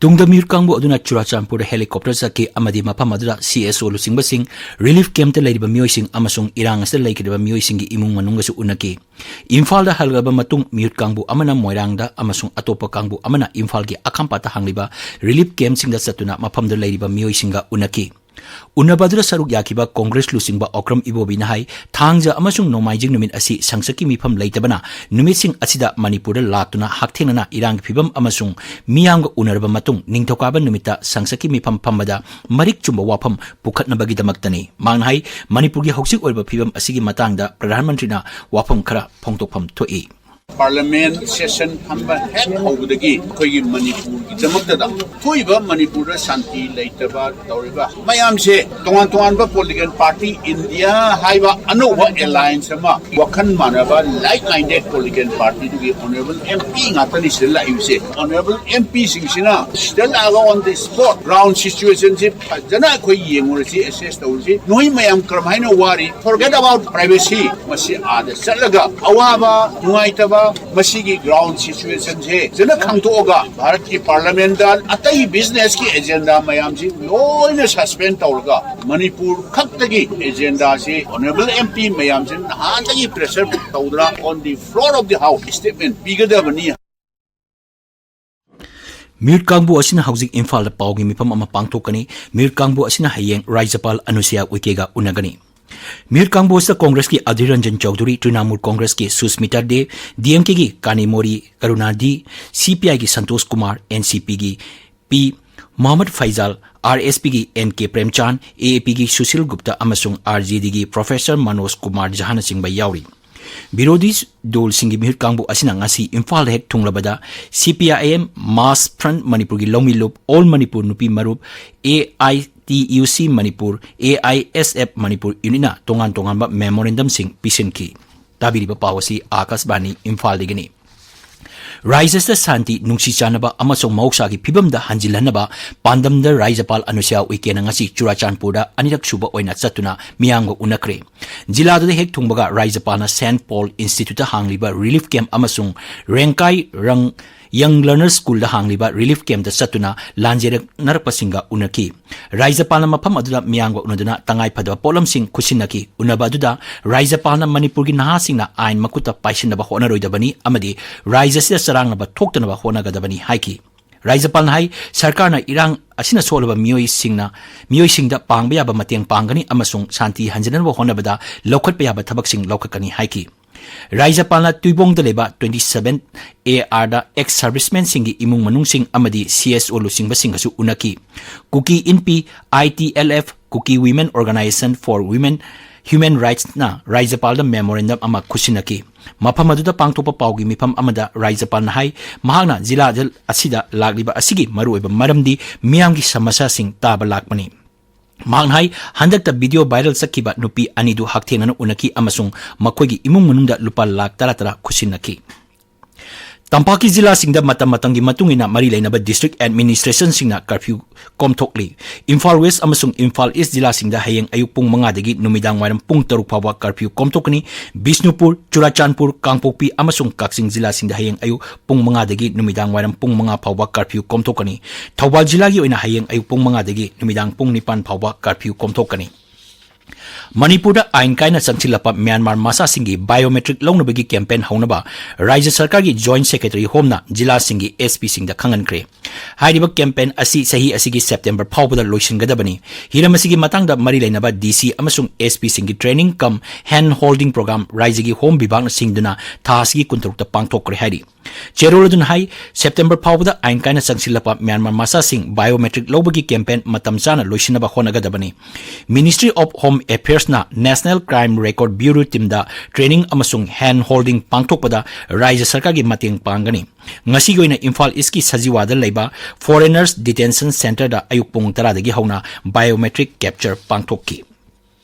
ꯇꯨꯡꯗ ꯃꯤꯍꯨꯠ ꯀꯥꯡꯕꯨ ꯑꯗꯨꯅ ꯆꯨꯔꯥꯆꯥꯟꯄꯨꯔꯗ helicopter ꯆꯠꯈꯤ ꯑꯃꯗꯤ ꯃꯐꯝ ꯑꯗꯨꯗ C S O ꯂꯨꯆꯤꯡꯕꯁꯤꯡ, relief camp ꯇ ꯂꯩꯔꯤꯕ ꯃꯤꯑꯣꯏꯁꯤꯡ ꯑꯃꯁꯨꯡ ꯏꯔꯥꯡ ꯑꯁꯤꯗ ꯂꯩꯈꯤꯗꯕ ꯃꯤꯑꯣꯏꯁꯤꯡꯒꯤ ꯏꯃꯨꯡ ꯃꯅꯨꯡꯒꯁꯨ ꯎꯅꯈꯤ꯫ ꯏꯝꯐꯥꯜꯗ ꯍꯜꯂꯕ ꯃꯇꯨꯡ ꯃꯤꯍꯨꯠ ꯀꯥꯡꯕꯨ ꯑꯃꯅ ꯃꯣꯏꯔꯥꯡꯗ ꯑꯃꯁꯨꯡ ꯑꯇꯣꯞꯄ ꯀꯥꯡꯕꯨ ꯑꯃꯅ ꯏꯝꯐꯥꯜꯒꯤ ꯑꯈꯥꯝꯄꯥꯠꯇ ꯍꯥꯡꯂꯤꯕ relief camp ꯁꯤꯡꯗ ꯆꯠꯇꯨꯅ ꯃꯐꯝꯗ ꯂꯩꯔꯤꯕ ꯃꯤꯑꯣꯏꯁꯤꯡꯒ ꯎꯅꯈꯤ꯫ ꯎꯅꯕ ꯑꯗꯨꯗ ꯁꯔꯨꯛ ꯌꯥꯈꯤꯕ ꯀꯣꯡꯒ꯭ꯔꯦꯁ ꯂꯨꯆꯤꯡꯕ ꯑꯣꯀ꯭ꯔꯝ ꯏꯕꯣꯕꯤꯅ ꯍꯥꯏ, ꯊꯥꯡꯖ ꯑꯃꯁꯨꯡ ꯅꯣꯡꯃꯥꯏꯖꯤꯡ ꯅꯨꯃꯤꯠ ꯑꯁꯤ ꯁꯪꯁꯠꯀꯤ ꯃꯤꯐꯝ ꯂꯩꯇꯕꯅ ꯅꯨꯃꯤꯠꯁꯤꯡ ꯑꯁꯤꯗ ꯃꯅꯤꯄꯨꯔꯗ ꯂꯥꯛꯇꯨꯅ ꯍꯛꯊꯦꯡꯅꯅ ꯏꯔꯥꯡꯒꯤ ꯐꯤꯕꯝ ꯑꯃꯁꯨꯡ ꯃꯤꯌꯥꯝꯒ ꯎꯅꯔꯕ ꯃꯇꯨꯡ ꯅꯤꯡꯊꯧꯀꯥꯕ ꯅꯨꯃꯤꯠꯇ ꯁꯪꯁꯠꯀꯤ ꯃꯤꯐꯝ ꯐꯝꯕꯗ ꯃꯔꯤꯛ ꯆꯨꯝꯕ ꯋꯥꯐꯝ ꯄꯨꯈꯠꯅꯕꯒꯤꯗꯃꯛꯇꯅꯤ꯫ ꯃꯍꯥꯛꯅ ꯍꯥꯏ, ꯃꯅꯤꯄꯨꯔꯒꯤ ꯍꯧꯖꯤꯛ ꯑꯣꯏꯔꯤꯕ ꯐꯤꯕꯝ ꯑꯁꯤꯒꯤ ꯃꯇꯥꯡꯗ ꯄ꯭ꯔꯙꯥꯟ ꯃꯟꯇ꯭ꯔꯤꯅ ꯋꯥꯐꯝ ꯈꯔ ꯐꯣꯡꯗꯣꯛꯐꯝ ꯊꯣꯛꯏ꯫ Parliament session ꯐꯝꯕ ꯍꯦꯛ ꯍꯧꯕꯗꯒꯤ ꯑꯩꯈꯣꯏꯒꯤ ꯃꯅꯤꯄꯨꯔꯒꯤꯗꯃꯛꯇꯗ ꯊꯣꯛꯏꯕ ꯃꯅꯤꯄꯨꯔꯗ ꯁꯥꯟꯇꯤ ꯂꯩꯇꯕ ꯇꯧꯔꯤꯕ ꯃꯌꯥꯝꯁꯦ, ꯇꯣꯉꯥꯟ ꯇꯣꯉꯥꯟꯕ political party, India ꯍꯥꯏꯕ ꯑꯅꯧꯕ alliance ꯑꯃ, ꯋꯥꯈꯜ ꯃꯥꯟꯅꯕ, like minded political party ꯗꯨꯒꯤ honourable MP ꯉꯥꯛꯇꯅꯤ ꯁꯤꯗ ꯂꯥꯛꯏꯕꯁꯦ꯫ Honourable MP ꯁꯤꯡꯁꯤꯅ ꯁꯤꯗ ꯂꯥꯛꯑꯒ on the spot ground situation ꯁꯤ ꯐꯖꯅ ꯑꯩꯈꯣꯏ ꯌꯦꯡꯉꯨꯔꯁꯤ, assess ꯇꯧꯔꯁꯤ꯫ ꯅꯣꯏ ꯃꯌꯥꯝ ꯀꯔꯝꯍꯥꯏꯅ ꯋꯥꯔꯤ? Forget about privacy꯫ ꯃꯁꯤ ꯑꯥꯗ ꯆꯠꯂꯒ ꯑꯋꯥꯕ, ꯅꯨꯡꯉꯥꯏꯇꯕ, ꯃꯁꯤꯒꯤ ground situation ꯁꯦ ꯐꯖꯅ ꯈꯪꯗꯣꯛꯑꯒ ꯚꯥꯔꯠꯀꯤ Parliament ꯇ ꯑꯇꯩ business ꯀꯤ agenda ꯃꯌꯥꯝꯁꯤ ꯂꯣꯏꯅ suspend ꯇꯧꯔꯒ ꯃꯅꯤꯄꯨꯔ ꯈꯛꯇꯒꯤ agenda ꯁꯤ honourable MP ꯃꯌꯥꯝꯁꯤꯅ ꯅꯍꯥꯟꯗꯒꯤ pressure ꯇꯧꯗꯅ on the floor of the House statement ꯄꯤꯒꯗꯕꯅꯤ꯫ ꯃꯤꯔ ꯀꯥꯡꯕꯨ ꯑꯁꯤꯅ ꯍꯧꯖꯤꯛ ꯏꯝꯐꯥꯜꯗ ꯄꯥꯎꯒꯤ ꯃꯤꯐꯝ ꯑꯃ ꯄꯥꯡꯊꯣꯛꯀꯅꯤ꯫ ꯃꯤꯔ ꯀꯥꯡꯕꯨ ꯑꯁꯤꯅ ꯍꯌꯦꯡ ꯔꯥꯖ꯭ꯌꯄꯥꯜ ꯑꯅꯨꯁꯨꯌꯥ ꯎꯏꯀꯦꯒ ꯎꯅꯒꯅꯤ꯫ ꯃꯤꯔ ꯀꯥꯡꯕꯨ ꯑꯁꯤꯗ ꯀꯣꯡꯒ꯭ꯔꯦꯁꯀꯤ ꯑꯙꯤꯔ ꯔꯟꯖꯟ ꯆꯧꯙꯨꯔꯤ, ꯇ꯭ꯔꯤꯅꯥꯃꯨꯜ ꯀꯣꯡꯒ꯭ꯔꯦꯁꯀꯤ ꯁꯨꯁꯃꯤꯇꯥ ꯗꯦ, ꯗꯤ ꯑꯦꯝ ꯀꯦꯒꯤ ꯀꯥꯅꯤꯃꯣꯔꯤ ꯀꯔꯨꯅꯥꯗꯤ, ꯁꯤ ꯄꯤ ꯑꯥꯏꯒꯤ ꯁꯟꯇꯣꯁ ꯀꯨꯃꯥꯔ, ꯑꯦꯟ ꯁꯤ ꯄꯤꯒꯤ ꯄꯤ ꯃꯣꯍꯝꯃꯗ ꯐꯩꯖꯥꯜ, ꯑꯥꯔ ꯑꯦꯁ ꯄꯤꯒꯤ ꯑꯦꯟ ꯀꯦ ꯄ꯭ꯔꯦꯝꯆꯥꯟ, ꯑꯦ ꯑꯦ ꯄꯤꯒꯤ ꯁꯨꯁꯤꯜ ꯒꯨꯞꯇ ꯑꯃꯁꯨꯡ R J ꯗꯤꯒꯤ professor Manoj Kumar ꯖꯍꯥꯅꯆꯤꯡꯕ ꯌꯥꯎꯔꯤ꯫ ꯕꯤꯔꯣꯙꯤ ꯗꯣꯜꯁꯤꯡꯒꯤ ꯃꯤꯍꯨꯠ ꯀꯥꯡꯕꯨ ꯑꯁꯤꯅ ꯉꯁꯤ ꯏꯝꯐꯥꯜꯗ ꯍꯦꯛ ꯊꯨꯡꯂꯕꯗ ꯁꯤ P I M, Mass Front ꯃꯅꯤꯄꯨꯔꯒꯤ ꯂꯧꯃꯤꯂꯨꯞ, All Manipur ꯅꯨꯄꯤ ꯃꯔꯨꯞ, A I T U C Manipur, A I S F Manipur ꯌꯨꯅꯤꯠꯅ ꯇꯣꯉꯥꯟ ꯇꯣꯉꯥꯟꯕ memorandum ꯁꯤꯡ ꯄꯤꯁꯤꯟꯈꯤ꯫ ꯇꯥꯕꯤꯔꯤꯕ ꯄꯥꯎ ꯑꯁꯤ ꯑꯥꯀꯥꯁꯕꯥꯅꯤ ꯏꯝꯐꯥꯜꯗꯒꯤꯅꯤ꯫ ꯔꯥꯖ꯭ꯌꯁꯤꯗ ꯁꯥꯟꯇꯤ, ꯅꯨꯡꯁꯤ ꯆꯥꯟꯅꯕ ꯑꯃꯁꯨꯡ ꯃꯍꯧꯁꯥꯒꯤ ꯐꯤꯕꯝꯗ ꯍꯟꯖꯤꯜꯍꯟꯅꯕ ꯄꯥꯟꯗꯝꯗ ꯔꯥꯖ꯭ꯌꯄꯥꯜ ꯑꯅꯨꯁꯨꯌꯥ ꯎꯏꯀꯦꯅ ꯉꯁꯤ ꯆꯨꯔꯥꯆꯥꯟꯄꯨꯔꯗ ꯑꯅꯤꯔꯛ ꯁꯨꯕ ꯑꯣꯏꯅ ꯆꯠꯇꯨꯅ ꯃꯤꯌꯥꯝꯒ ꯎꯅꯈ꯭ꯔꯦ꯫ ꯖꯤꯂꯥꯗꯨꯗ ꯍꯦꯛ ꯊꯨꯡꯕꯒ ꯔꯥꯖ꯭ꯌꯄꯥꯜꯅ ꯁꯦꯟꯠ ꯄꯣꯜ ꯏꯟꯁꯇꯤꯇ꯭ꯌꯨꯠꯇ ꯍꯥꯡꯂꯤꯕ relief camp ꯑꯃꯁꯨꯡ ꯔꯦꯡꯀꯥꯏ ꯔꯪ Young Learner Schoolꯗ ꯍꯥꯡꯂꯤꯕ relief campꯇ ꯆꯠꯇꯨꯅ ꯂꯥꯟꯖꯦꯟꯅꯔꯛꯄꯁꯤꯡꯒ ꯎꯅꯈꯤ꯫ ꯔꯥꯖ꯭ꯌꯄꯥꯜꯅ ꯃꯐꯝ ꯑꯗꯨꯗ ꯃꯤꯌꯥꯝꯒ ꯎꯅꯗꯨꯅ ꯇꯉꯥꯏ ꯐꯗꯕ ꯄꯣꯠꯂꯝꯁꯤꯡ ꯈꯨꯠꯁꯤꯟꯅꯈꯤ꯫ ꯎꯅꯕ ꯑꯗꯨꯗ ꯔꯥꯖ꯭ꯌꯄꯥꯜꯅ ꯃꯅꯤꯄꯨꯔꯒꯤ ꯅꯍꯥꯁꯤꯡꯅ ꯑꯥꯏꯟ ꯃꯈꯨꯠꯇ ꯄꯥꯏꯁꯤꯟꯅꯕ ꯍꯣꯠꯅꯔꯣꯏꯗꯕꯅꯤ ꯑꯃꯗꯤ ꯔꯥꯖ꯭ꯌ ꯑꯁꯤꯗ ꯆꯔꯥꯡꯅꯕ ꯊꯣꯛꯇꯅꯕ ꯍꯣꯠꯅꯒꯗꯕꯅꯤ ꯍꯥꯏꯈꯤ꯫ ꯔꯥꯖ꯭ꯌꯄꯥꯜꯅ ꯍꯥꯏ, ꯁꯔꯀꯥꯔꯅ ꯏꯔꯥꯡ ꯑꯁꯤꯅ ꯁꯣꯛꯂꯕ ꯃꯤꯑꯣꯏꯁꯤꯡꯅ, ꯃꯤꯑꯣꯏꯁꯤꯡꯗ ꯄꯥꯡꯕ ꯌꯥꯕ ꯃꯇꯦꯡ ꯄꯥꯡꯒꯅꯤ ꯑꯃꯁꯨꯡ ꯁꯥꯟꯇꯤ ꯍꯟꯖꯤꯟꯅꯕ ꯍꯣꯠꯅꯕꯗ ꯂꯧꯈꯠꯄ ꯌꯥꯕ ꯊꯕꯛꯁꯤꯡ ꯂꯧꯈꯠꯀꯅꯤ ꯍꯥꯏꯈꯤ꯫ ꯔꯥꯖ꯭ꯌꯄꯥꯜꯅ ꯇꯨꯏꯕꯣꯡꯗ ꯂꯩꯕ twenty seven A R the ex servicemenꯁꯤꯡꯒꯤ ꯏꯃꯨꯡ ꯃꯅꯨꯡꯁꯤꯡ ꯑꯃꯗꯤ C S O ꯂꯨꯆꯤꯡꯕꯁꯤꯡꯒꯁꯨ ꯎꯅꯈꯤ꯫ Kuki ꯏꯟꯄꯤ, I T L F, Kuki Women Organisation for Women Human Rightsꯅ ꯔꯥꯖ꯭ꯌꯄꯥꯜꯗ memorandum ꯑꯃ ꯈꯨꯠꯁꯤꯟꯅꯈꯤ꯫ ꯃꯐꯝ ꯑꯗꯨꯗ ꯄꯥꯡꯊꯣꯛꯄ ꯄꯥꯎꯒꯤ ꯃꯤꯐꯝ ꯑꯃꯗ ꯔꯥꯖ꯭ꯌꯄꯥꯜꯅ ꯍꯥꯏ, ꯃꯍꯥꯛꯅ ꯖꯤꯂꯥ ꯑꯁꯤꯗ ꯂꯥꯛꯂꯤꯕ ꯑꯁꯤꯒꯤ ꯃꯔꯨꯑꯣꯏꯕ ꯃꯔꯝꯗꯤ ꯃꯤꯌꯥꯝꯒꯤ ꯁꯃꯁ꯭ꯌꯥꯁꯤꯡ ꯇꯥꯕ ꯂꯥꯛꯄꯅꯤ꯫ ꯃꯍꯥꯛꯅ ꯍꯥꯏ, ꯍꯟꯗꯛꯇ video viral ꯆꯠꯈꯤꯕ ꯅꯨꯄꯤ ꯑꯅꯤꯗꯨ ꯍꯛꯊꯦꯡꯅꯅ ꯎꯅꯈꯤ ꯑꯃꯁꯨꯡ ꯃꯈꯣꯏꯒꯤ ꯏꯃꯨꯡ ꯃꯅꯨꯡꯗ ꯂꯨꯄꯥ ꯂꯥꯈ ꯇꯔꯥ ꯇꯔꯥ ꯈꯨꯠꯁꯤꯟꯅꯈꯤ꯫ ꯇꯝꯄꯥꯛꯀꯤ ꯖꯤꯂꯥꯁꯤꯡꯗ ꯃꯇꯝ ꯃꯇꯝꯒꯤ ꯃꯇꯨꯡ ꯏꯟꯅ ꯃꯔꯤ ꯂꯩꯅꯕ district administrationꯁꯤꯡꯅ curfew ꯀꯣꯝꯊꯣꯛꯂꯤ꯫ ꯏꯝꯐꯥꯜ West ꯑꯃꯁꯨꯡ ꯏꯝꯐꯥꯜ East ꯖꯤꯂꯥꯁꯤꯡꯗ ꯍꯌꯦꯡ ꯑꯌꯨꯛ ꯄꯨꯡ ꯃꯉꯥꯗꯒꯤ ꯅꯨꯃꯤꯗꯥꯡ ꯋꯥꯏꯔꯝ ꯄꯨꯡ ꯇꯔꯨꯛ ꯐꯥꯎꯕ curfew ꯀꯣꯝꯊꯣꯛꯀꯅꯤ꯫ ꯕꯤꯁꯅꯨꯄꯨꯔ, ꯆꯨꯔꯥꯆꯥꯟꯄꯨꯔ, ꯀꯥꯡꯄꯣꯛꯄꯤ ꯑꯃꯁꯨꯡ ꯀꯛꯆꯤꯡ ꯖꯤꯂꯥꯁꯤꯡꯗ ꯍꯌꯦꯡ ꯑꯌꯨꯛ ꯄꯨꯡ ꯃꯉꯥꯗꯒꯤ ꯅꯨꯃꯤꯗꯥꯡ ꯋꯥꯏꯔꯝ ꯄꯨꯡ ꯃꯉꯥ ꯐꯥꯎꯕ curfew ꯀꯣꯝꯊꯣꯛꯀꯅꯤ꯫ ꯊꯧꯕꯥꯜ ꯖꯤꯂꯥꯒꯤ ꯑꯣꯏꯅ ꯍꯌꯦꯡ ꯑꯌꯨꯛ ꯄꯨꯡ ꯃꯉꯥꯗꯒꯤ ꯅꯨꯃꯤꯗꯥꯡ ꯄꯨꯡ ꯅꯤꯄꯥꯟ ꯐꯥꯎꯕ curfew ꯀꯣꯝꯊꯣꯛꯀꯅꯤ꯫ ꯃꯅꯤꯄꯨꯔꯗ ꯑꯥꯏꯟ ꯀꯥꯏꯅ ꯆꯪꯁꯤꯜꯂꯛꯄ ꯃ꯭ꯌꯥꯟꯃꯥꯔ ꯃꯆꯥꯁꯤꯡꯒꯤ biometric ꯂꯧꯅꯕꯒꯤ campaign ꯍꯧꯅꯕ ꯔꯥꯖ꯭ꯌ ꯁꯔꯀꯥꯔꯒꯤ Joint Secretary Homeꯅ ꯖꯤꯂꯥꯁꯤꯡꯒꯤ S Pꯁꯤꯡꯗ ꯈꯪꯍꯟꯈ꯭ꯔꯦ꯫ ꯍꯥꯏꯔꯤꯕ campaign ꯑꯁꯤ ꯆꯍꯤ ꯑꯁꯤꯒꯤ September ꯐꯥꯎꯕꯗ ꯂꯣꯏꯁꯤꯟꯒꯗꯕꯅꯤ꯫ ꯍꯤꯔꯝ ꯑꯁꯤꯒꯤ ꯃꯇꯥꯡꯗ ꯃꯔꯤ ꯂꯩꯅꯕ D C ꯑꯃꯁꯨꯡ S Pꯁꯤꯡꯒꯤ training cum hand holding program ꯔꯥꯖ꯭ꯌꯒꯤ Home ꯕꯤꯚꯥꯒꯅ ꯁꯤꯡꯗꯨꯅ ꯊꯥ ꯑꯁꯤꯒꯤ ꯀꯨꯟꯇꯔꯨꯛꯇ ꯄꯥꯡꯊꯣꯛꯈ꯭ꯔꯦ ꯍꯥꯏꯔꯤ꯫ ꯆꯦꯔꯣꯜ ꯑꯗꯨꯅ ꯍꯥꯏ, September ꯐꯥꯎꯕꯗ ꯑꯥꯏꯟ ꯀꯥꯏꯅ ꯆꯪꯁꯤꯜꯂꯛꯄ ꯃ꯭ꯌꯥꯟꯃꯥꯔ ꯃꯆꯥꯁꯤꯡ biometric ꯂꯧꯕꯒꯤ campaign ꯃꯇꯝ ꯆꯥꯅ ꯂꯣꯏꯁꯤꯟꯅꯕ ꯍꯣꯠꯅꯒꯗꯕꯅꯤ꯫ Ministry of Home Affairsꯅ National Crime Record Bureau teamꯗ training ꯑꯃꯁꯨꯡ hand holding ꯄꯥꯡꯊꯣꯛꯄꯗ ꯔꯥꯖ꯭ꯌ ꯁꯔꯀꯥꯔꯒꯤ ꯃꯇꯦꯡ ꯄꯥꯡꯒꯅꯤ꯫ ꯉꯁꯤꯒꯤ ꯑꯣꯏꯅ ꯏꯝꯐꯥꯜ Eastꯀꯤ ꯁꯖꯤꯋꯥꯗ ꯂꯩꯕ Foreigners Detention Centreꯗ ꯑꯌꯨꯛ ꯄꯨꯡ ꯇꯔꯥꯗꯒꯤ ꯍꯧꯅ biometric capture ꯄꯥꯡꯊꯣꯛꯈꯤ꯫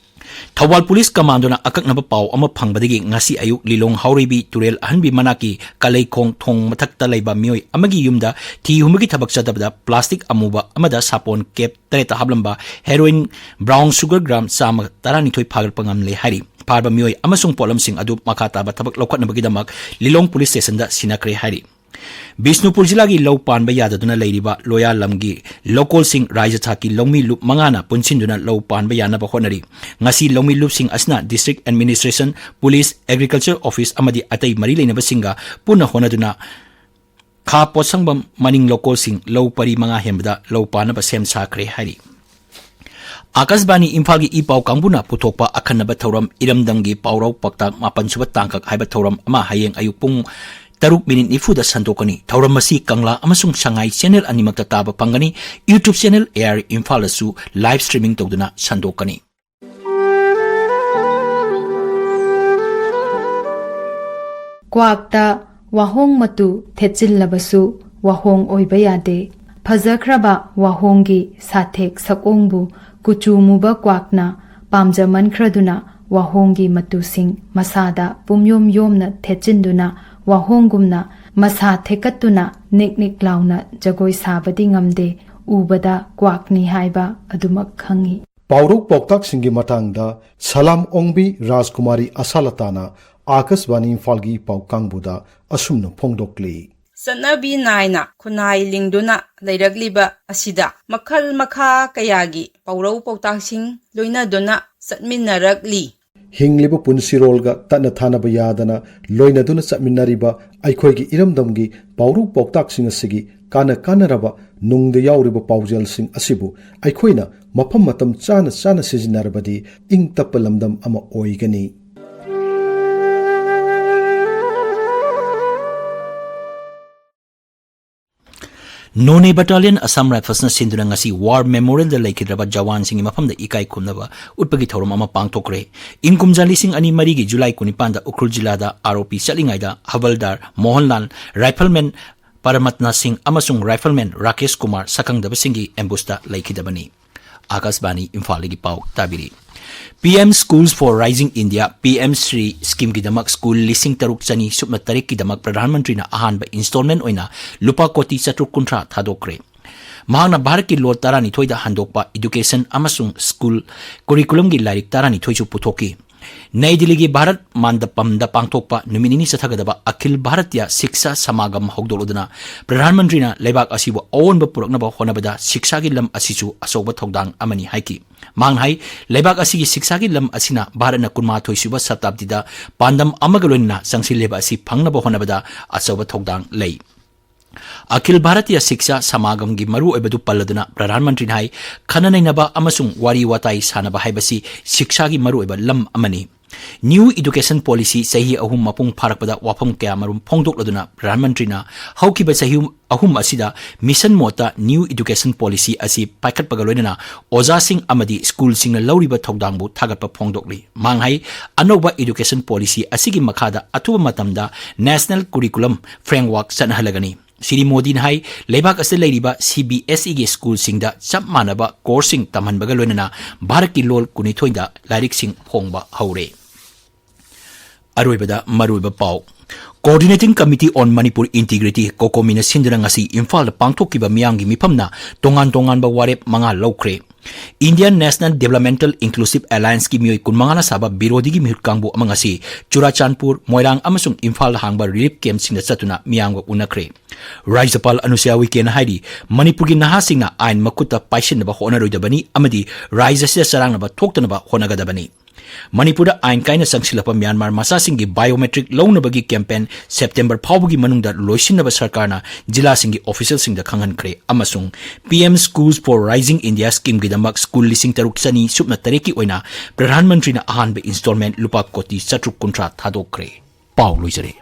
ꯊꯧꯕꯥꯜ ꯄꯨꯂꯤꯁ ꯀꯃꯥꯟꯗꯣꯅ ꯑꯀꯛꯅꯕ ꯄꯥꯎ ꯑꯃ ꯐꯪꯕꯗꯒꯤ ꯉꯁꯤ ꯑꯌꯨꯛ ꯂꯤꯂꯣꯡ ꯍꯥꯎꯔꯩꯕꯤ ꯇꯨꯔꯦꯜ ꯑꯍꯟꯕꯤ ꯃꯅꯥꯛꯀꯤ ꯀꯂꯩꯈꯣꯡ ꯊꯣꯡ ꯃꯊꯛꯇ ꯂꯩꯕ ꯃꯤꯑꯣꯏ ꯑꯃꯒꯤ ꯌꯨꯝꯗ ꯊꯤ ꯍꯨꯝꯕꯒꯤ ꯊꯕꯛ ꯆꯠꯊꯕꯗ plastic ꯑꯃꯨꯕ ꯑꯃꯗ ꯁꯥꯄꯣꯟ cap ꯇꯔꯦꯠꯇ ꯍꯥꯞꯂꯝꯕ heroin brown sugar gram ꯆꯥꯝꯃ ꯇꯔꯥꯅꯤꯊꯣꯏ ꯐꯥꯒꯠꯄ ꯉꯝꯂꯦ ꯍꯥꯏꯔꯤ꯫ ꯐꯥꯔꯕ ꯃꯤꯑꯣꯏ ꯑꯃꯁꯨꯡ ꯄꯣꯠꯂꯝꯁꯤꯡ ꯑꯗꯨ ꯃꯈꯥ ꯇꯥꯕ ꯊꯕꯛ ꯂꯧꯈꯠꯅꯕꯒꯤꯗꯃꯛ ꯂꯤꯂꯣꯡ ꯄꯨꯂꯤꯁ ꯁ꯭ꯇꯦꯁꯟꯗ ꯁꯤꯟꯅꯈ꯭ꯔꯦ ꯍꯥꯏꯔꯤ꯫ ꯕꯤꯁꯅꯨꯄꯨꯔ ꯖꯤꯂꯥꯒꯤ ꯂꯧ ꯄꯥꯟꯕ ꯌꯥꯗꯗꯨꯅ ꯂꯩꯔꯤꯕ ꯂꯣꯌꯥ ꯂꯝꯒꯤ ꯂꯧꯀꯣꯜꯁꯤꯡ ꯔꯥꯖ꯭ꯌ ꯊꯥꯛꯀꯤ ꯂꯧꯃꯤ ꯂꯨꯞ ꯃꯉꯥꯅ ꯄꯨꯟꯁꯤꯟꯗꯨꯅ ꯂꯧ ꯄꯥꯟꯕ ꯌꯥꯅꯕ ꯍꯣꯠꯅꯔꯤ꯫ ꯉꯁꯤ ꯂꯧꯃꯤ ꯂꯨꯞꯁꯤꯡ ꯑꯁꯤꯅ district administration, police, agriculture office ꯑꯃꯗꯤ ꯑꯇꯩ ꯃꯔꯤ ꯂꯩꯅꯕꯁꯤꯡꯒ ꯄꯨꯟꯅ ꯍꯣꯠꯅꯗꯨꯅ ꯈꯥ ꯄꯣꯠꯁꯪꯕꯝ ꯃꯅꯤꯡ ꯂꯧꯀꯣꯜꯁꯤꯡ ꯂꯧ ꯄꯔꯤ ꯃꯉꯥ ꯍꯦꯟꯕꯗ ꯂꯧ ꯄꯥꯟꯅꯕ ꯁꯦꯝ ꯁꯥꯈ꯭ꯔꯦ ꯍꯥꯏꯔꯤ꯫ ꯑꯥꯀꯥꯁꯕꯥꯅꯤ ꯏꯝꯐꯥꯜꯒꯤ ꯏ ꯄꯥꯎ ꯀꯥꯡꯕꯨꯅ ꯄꯨꯊꯣꯛꯄ ꯑꯈꯟꯅꯕ ꯊꯧꯔꯝ ꯏꯔꯝꯗꯝꯒꯤ ꯄꯥꯎꯔꯧ ꯄꯥꯎꯇꯥꯛ ꯃꯥꯄꯟ ꯁꯨꯕ ꯇꯥꯡꯀꯛ ꯍꯥꯏꯕ ꯊꯧꯔꯝ ꯑꯃ ꯍꯌꯦꯡ ꯑꯌꯨꯛ ꯄꯨꯡ ꯇꯔꯨꯛ ꯃꯤꯅꯤꯠ ꯅꯤꯐꯨꯗ ꯁꯟꯗꯣꯛꯀꯅꯤ꯫ ꯊꯧꯔꯝ ꯑꯁꯤ ꯀꯪꯂꯥ ꯑꯃꯁꯨꯡ ꯁꯉꯥꯏ channel ꯑꯅꯤꯃꯛꯇ ꯇꯥꯕ ꯐꯪꯒꯅꯤ꯫ YouTube channel A R Imphal ꯑꯁꯨ live streaming ꯇꯧꯗꯨꯅ ꯁꯟꯗꯣꯛꯀꯅꯤ꯫ ꯀ꯭ꯋꯥꯛꯇ ꯋꯥꯍꯣꯡ ꯃꯇꯨ ꯊꯦꯠꯆꯤꯜꯂꯕꯁꯨ ꯋꯥꯍꯣꯡ ꯑꯣꯏꯕ ꯌꯥꯗꯦ꯫ ꯐꯖꯈ꯭ꯔꯕ ꯋꯥꯍꯣꯡꯒꯤ ꯁꯥꯊꯦꯛ ꯁꯛꯑꯣꯡꯕꯨ ꯀꯨꯆꯨ ꯃꯨꯕ ꯀ꯭ꯋꯥꯛꯅ ꯄꯥꯝꯖꯃꯟꯈ꯭ꯔꯗꯨꯅ ꯋꯥꯍꯣꯡꯒꯤ ꯃꯇꯨꯁꯤꯡ ꯃꯁꯥꯗ ꯄꯨꯝꯌꯣꯝ ꯌꯣꯝꯅ ꯊꯦꯠꯆꯤꯟꯗꯨꯅ ꯋꯥꯍꯣꯡꯒꯨꯝꯅ ꯃꯁꯥ ꯊꯦꯛꯀꯠꯇꯨꯅ ꯅꯤꯛ ꯅꯤꯛ ꯂꯥꯎꯅ ꯖꯒꯣꯏ ꯁꯥꯕꯗꯤ ꯉꯝꯗꯦ, ꯎꯕꯗ ꯀ꯭ꯋꯥꯛꯅꯤ ꯍꯥꯏꯕ ꯑꯗꯨꯃꯛ ꯈꯪꯏ꯫ ꯄꯥꯎꯔꯧ ꯄꯥꯎꯇꯥꯛꯁꯤꯡꯒꯤ ꯃꯇꯥꯡꯗ ꯁꯂꯥꯝ ꯑꯣꯡꯕꯤ ꯔꯥꯖꯀꯨꯃꯥꯔꯤ ꯑꯁꯥꯂꯇꯥꯅ ꯑꯥꯀꯥꯁꯕꯥꯅꯤ ꯏꯝꯐꯥꯜꯒꯤ ꯄꯥꯎ ꯀꯥꯡꯕꯨꯗ ꯑꯁꯨꯝꯅ ꯐꯣꯡꯗꯣꯛꯂꯤ꯫ ꯆꯠꯅꯕꯤ ꯅꯥꯏꯅ ꯈꯨꯟꯅꯥꯏ ꯂꯤꯡꯗꯨꯅ ꯂꯩꯔꯛꯂꯤꯕ ꯑꯁꯤꯗ ꯃꯈꯜ ꯃꯈꯥ ꯀꯌꯥꯒꯤ ꯄꯥꯎꯔꯧ ꯄꯥꯎꯇꯥꯛꯁꯤꯡ ꯂꯣꯏꯅꯗꯨꯅ ꯆꯠꯃꯤꯟꯅꯔꯛꯂꯤ꯫ ꯍꯤꯡꯂꯤꯕ ꯄꯨꯟꯁꯤꯔꯣꯜꯒ ꯇꯠꯅ ꯊꯥꯅꯕ ꯌꯥꯗꯅ ꯂꯣꯏꯅꯗꯨꯅ ꯆꯠꯃꯤꯟꯅꯔꯤꯕ ꯑꯩꯈꯣꯏꯒꯤ ꯏꯔꯝꯗꯝꯒꯤ ꯄꯥꯎꯔꯧ ꯄꯥꯎꯇꯥꯛꯁꯤꯡ ꯑꯁꯤꯒꯤ ꯀꯥꯟꯅ ꯀꯥꯟꯅꯔꯕ ꯅꯨꯡꯗ ꯌꯥꯎꯔꯤꯕ ꯄꯥꯎꯖꯦꯜꯁꯤꯡ ꯑꯁꯤꯕꯨ ꯑꯩꯈꯣꯏꯅ ꯃꯐꯝ ꯃꯇꯝ ꯆꯥꯅ ꯆꯥꯅ ꯁꯤꯖꯤꯟꯅꯔꯕꯗꯤ ꯏꯪ ꯇꯞꯄ ꯂꯝꯗꯝ ꯑꯃ ꯑꯣꯏꯒꯅꯤ꯫ Noney Battalion Assam Riflesꯅ ꯁꯤꯟꯗꯨꯅ ꯉꯁꯤ War Memorialꯗ ꯂꯩꯈꯤꯗ꯭ꯔꯕ ꯖꯋꯥꯟꯁꯤꯡꯒꯤ ꯃꯐꯝꯗ ꯏꯀꯥꯏ ꯈꯨꯝꯅꯕ ꯎꯠꯄꯒꯤ ꯊꯧꯔꯝ ꯑꯃ ꯄꯥꯡꯊꯣꯛꯈ꯭ꯔꯦ꯫ ꯏꯪ ꯀꯨꯝꯖꯥ ꯂꯤꯁꯤꯡ ꯑꯅꯤ ꯃꯔꯤꯒꯤ ꯖꯨꯂꯥꯏ ꯀꯨꯟꯅꯤꯄꯥꯟꯗ ꯎꯈ꯭ꯔꯨꯜ ꯖꯤꯂꯥꯗ ꯑꯥꯔ ꯑꯣ ꯄꯤ ꯆꯠꯂꯤꯉꯩꯗ ꯍꯕꯜꯗꯥꯔ ꯃꯣꯍꯟꯂꯥꯜ, Rifleman ꯄꯔꯃꯠꯅ ꯁꯤꯡ ꯑꯃꯁꯨꯡ Rifleman ꯔꯥꯀꯦꯁ ꯀꯨꯃꯥꯔ ꯁꯛꯈꯪꯗꯕꯁꯤꯡꯒꯤ ambushꯇ ꯂꯩꯈꯤꯗꯕꯅꯤ꯫ ꯑꯥꯀꯥꯁꯕꯥꯅꯤ ꯏꯝꯐꯥꯜꯗꯒꯤ ꯄꯥꯎ ꯇꯥꯕꯤꯔꯤ꯫ P M Schools for Rising India, P M Shri schemeꯒꯤꯗꯃꯛ ꯁ꯭ꯀꯨꯜ ꯂꯤꯁꯤꯡ ꯇꯔꯨꯛ ꯆꯅꯤ ꯁꯨꯞꯅ ꯇꯔꯦꯠꯀꯤꯗꯃꯛ ꯄ꯭ꯔꯙꯥꯟ ꯃꯟꯇ꯭ꯔꯤꯅ ꯑꯍꯥꯟꯕ installment ꯑꯣꯏꯅ ꯂꯨꯄꯥ ꯀꯣꯇꯤ ꯆꯥꯇ꯭ꯔꯨꯛ ꯀꯨꯟꯊ꯭ꯔꯥ ꯊꯥꯗꯣꯛꯈ꯭ꯔꯦ꯫ ꯃꯍꯥꯛꯅ ꯚꯥꯔꯠꯀꯤ ꯂꯣꯟ ꯇꯔꯥꯅꯤꯊꯣꯏꯗ ꯍꯟꯗꯣꯛꯄ education ꯑꯃꯁꯨꯡ ꯁ꯭ꯀꯨꯜ curriculumꯒꯤ ꯂꯥꯏꯔꯤꯛ ꯇꯔꯥꯅꯤꯊꯣꯏꯁꯨ ꯄꯨꯊꯣꯛꯈꯤ꯫ ꯅꯩ ꯗꯤꯜꯂꯤꯒꯤ ꯚꯥꯔꯠ ꯃꯥꯟꯗꯄꯝꯗ ꯄꯥꯡꯊꯣꯛꯄ ꯅꯨꯃꯤꯠ ꯅꯤꯅꯤ ꯆꯠꯊꯒꯗꯕ ꯑꯈꯤꯜ ꯚꯥꯔꯇꯤꯌꯥ ꯁꯤꯛꯁꯥ ꯁꯃꯥꯒꯝ ꯍꯧꯗꯣꯛꯂꯗꯨꯅ ꯄ꯭ꯔꯙꯥꯟ ꯃꯟꯇ꯭ꯔꯤꯅ ꯂꯩꯕꯥꯛ ꯑꯁꯤꯕꯨ ꯑꯑꯣꯟꯕ ꯄꯨꯔꯛꯅꯕ ꯍꯣꯠꯅꯕꯗ ꯁꯤꯛꯁꯥꯒꯤ ꯂꯝ ꯑꯁꯤꯁꯨ ꯑꯆꯧꯕ ꯊꯧꯗꯥꯡ ꯑꯃꯅꯤ ꯍꯥꯏꯈꯤ꯫ ꯃꯍꯥꯛꯅ ꯍꯥꯏ, ꯂꯩꯕꯥꯛ ꯑꯁꯤꯒꯤ ꯁꯤꯛꯁꯥꯒꯤ ꯂꯝ ꯑꯁꯤꯅ ꯚꯥꯔꯠꯅ ꯀꯨꯟꯃꯥꯊꯣꯏ ꯁꯨꯕ ꯁꯇꯥꯕꯗꯤꯗ ꯄꯥꯟꯗꯝ ꯑꯃꯒ ꯂꯣꯏꯅꯅ ꯆꯪꯁꯤꯜꯂꯤꯕ ꯑꯁꯤ ꯐꯪꯅꯕ ꯍꯣꯠꯅꯕꯗ ꯑꯆꯧꯕ ꯊꯧꯗꯥꯡ ꯂꯩ꯫ ꯑꯈꯤꯜ ꯚꯥꯔꯇꯤꯌ ꯁꯤꯛꯁꯥ ꯁꯃꯥꯒꯝꯒꯤ ꯃꯔꯨꯑꯣꯏꯕꯗꯨ ꯄꯜꯂꯗꯨꯅ ꯄ꯭ꯔꯙꯥꯟ ꯃꯟꯇ꯭ꯔꯤꯅ ꯍꯥꯏ, ꯈꯟꯅ ꯅꯩꯅꯕ ꯑꯃꯁꯨꯡ ꯋꯥꯔꯤ ꯋꯥꯇꯥꯏ ꯁꯥꯟꯅꯕ ꯍꯥꯏꯕꯁꯤ ꯁꯤꯛꯁꯥꯒꯤ ꯃꯔꯨꯑꯣꯏꯕ ꯂꯝ ꯑꯃꯅꯤ꯫ New Education Policy ꯆꯍꯤ ꯑꯍꯨꯝ ꯃꯄꯨꯡ ꯐꯥꯔꯛꯄꯗ ꯋꯥꯐꯝ ꯀꯌꯥꯃꯔꯨꯝ ꯐꯣꯡꯗꯣꯛꯂꯗꯨꯅ ꯄ꯭ꯔꯙꯥꯟ ꯃꯟꯇ꯭ꯔꯤꯅ ꯍꯧꯈꯤꯕ ꯆꯍꯤ ꯑꯍꯨꯝ ꯑꯁꯤꯗ mission mode ꯇ New Education Policy ꯑꯁꯤ ꯄꯥꯏꯈꯠꯄꯒ ꯂꯣꯏꯅꯅ ꯑꯣꯖꯥꯁꯤꯡ ꯑꯃꯗꯤ ꯁ꯭ꯀꯨꯜꯁꯤꯡꯅ ꯂꯧꯔꯤꯕ ꯊꯧꯗꯥꯡꯕꯨ ꯊꯥꯒꯠꯄ ꯐꯣꯡꯗꯣꯛꯂꯤ꯫ ꯃꯍꯥꯛꯅ ꯍꯥꯏ, ꯑꯅꯧꯕ education policy ꯑꯁꯤꯒꯤ ꯃꯈꯥꯗ ꯑꯊꯨꯕ ꯃꯇꯝꯗ national curriculum framework ꯆꯠꯅꯍꯜꯂꯒꯅꯤ꯫ ꯁ꯭ꯔꯤ ꯃꯣꯗꯤꯅ ꯍꯥꯏ, ꯂꯩꯕꯥꯛ ꯑꯁꯤꯗ ꯂꯩꯔꯤꯕ C B S E ꯒꯤ ꯁ꯭ꯀꯨꯜꯁꯤꯡꯗ ꯆꯞ ꯃꯥꯟꯅꯕ course ꯁꯤꯡ ꯇꯝꯍꯟꯕꯒ ꯂꯣꯏꯅꯅ ꯚꯥꯔꯠꯀꯤ ꯂꯣꯜ ꯀꯨꯟꯅꯤꯊꯣꯏꯗ ꯂꯥꯏꯔꯤꯛꯁꯤꯡ ꯐꯣꯡꯕ ꯍꯧꯔꯦ꯫ ꯑꯔꯣꯏꯕꯗ ꯃꯔꯨꯑꯣꯏꯕ ꯄꯥꯎ꯫ Coordinating Committee on Manipur Integrity, COCOMI ꯅ ꯁꯤꯟꯗꯨꯅ ꯉꯁꯤ ꯏꯝꯐꯥꯜꯗ ꯄꯥꯡꯊꯣꯛꯈꯤꯕ ꯃꯤꯌꯥꯝꯒꯤ ꯃꯤꯐꯝꯅ ꯇꯣꯉꯥꯟ ꯇꯣꯉꯥꯟꯕ ꯋꯥꯔꯦꯞ ꯃꯉꯥ ꯂꯧꯈ꯭ꯔꯦ꯫ Indian National Developmental Inclusive Alliance ꯀꯤ ꯃꯤꯑꯣꯏ ꯀꯨꯟꯃꯉꯥꯅ ꯁꯥꯕ ꯕꯤꯔꯣꯙꯤꯒꯤ ꯃꯤꯍꯨꯠ ꯀꯥꯡꯕꯨ ꯑꯃ ꯉꯁꯤ ꯆꯨꯔꯥꯆꯥꯟꯄꯨꯔ, ꯃꯣꯏꯔꯥꯡ ꯑꯃꯁꯨꯡ ꯏꯝꯐꯥꯜꯗ ꯍꯥꯡꯕ relief camp ꯁꯤꯡꯗ ꯆꯠꯇꯨꯅ ꯃꯤꯌꯥꯝꯒ ꯎꯅꯈ꯭ꯔꯦ꯫ ꯔꯥꯖ꯭ꯌꯄꯥꯜ ꯑꯅꯨꯁꯨꯌꯥ ꯎꯏꯀꯦꯅ ꯍꯥꯏꯔꯤ, ꯃꯅꯤꯄꯨꯔꯒꯤ ꯅꯍꯥꯁꯤꯡꯅ ꯑꯥꯏꯟ ꯃꯈꯨꯠꯇ ꯄꯥꯏꯁꯤꯟꯅꯕ ꯍꯣꯠꯅꯔꯣꯏꯗꯕꯅꯤ ꯑꯃꯗꯤ ꯔꯥꯖ꯭ꯌ ꯑꯁꯤꯗ ꯆꯔꯥꯡꯅꯕ ꯊꯣꯛꯇꯅꯕ ꯍꯣꯠꯅꯒꯗꯕꯅꯤ꯫ ꯃꯅꯤꯄꯨꯔꯗ ꯑꯥꯏꯟ ꯀꯥꯏꯅ ꯆꯪꯁꯤꯜꯂꯛꯄ ꯃ꯭ꯌꯥꯟꯃꯥꯔ ꯃꯆꯥꯁꯤꯡꯒꯤ biometric ꯂꯧꯅꯕꯒꯤ campaign September ꯐꯥꯎꯕꯒꯤ ꯃꯅꯨꯡꯗ ꯂꯣꯏꯁꯤꯟꯅꯕ ꯁꯔꯀꯥꯔꯅ ꯖꯤꯂꯥꯁꯤꯡꯒꯤ official ꯁꯤꯡꯗ ꯈꯪꯍꯟꯈ꯭ꯔꯦ ꯑꯃꯁꯨꯡ P M Schools for Rising India scheme ꯒꯤꯗꯃꯛ ꯁ꯭ꯀꯨꯜ ꯂꯤꯁꯤꯡ ꯇꯔꯨꯛ ꯆꯅꯤ ꯁꯨꯞꯅ ꯇꯔꯦꯠꯀꯤ ꯑꯣꯏꯅ ꯄ꯭ꯔꯙꯥꯟ ꯃꯟꯇ꯭ꯔꯤꯅ ꯑꯍꯥꯟꯕ installment ꯂꯨꯄꯥ ꯀꯣꯇꯤ ꯆꯥꯇ꯭ꯔꯨꯛ ꯀꯨꯟꯊ꯭ꯔꯥ ꯊꯥꯗꯣꯛꯈ꯭ꯔꯦ꯫ ꯄꯥꯎ ꯂꯣꯏꯖꯔꯦ꯫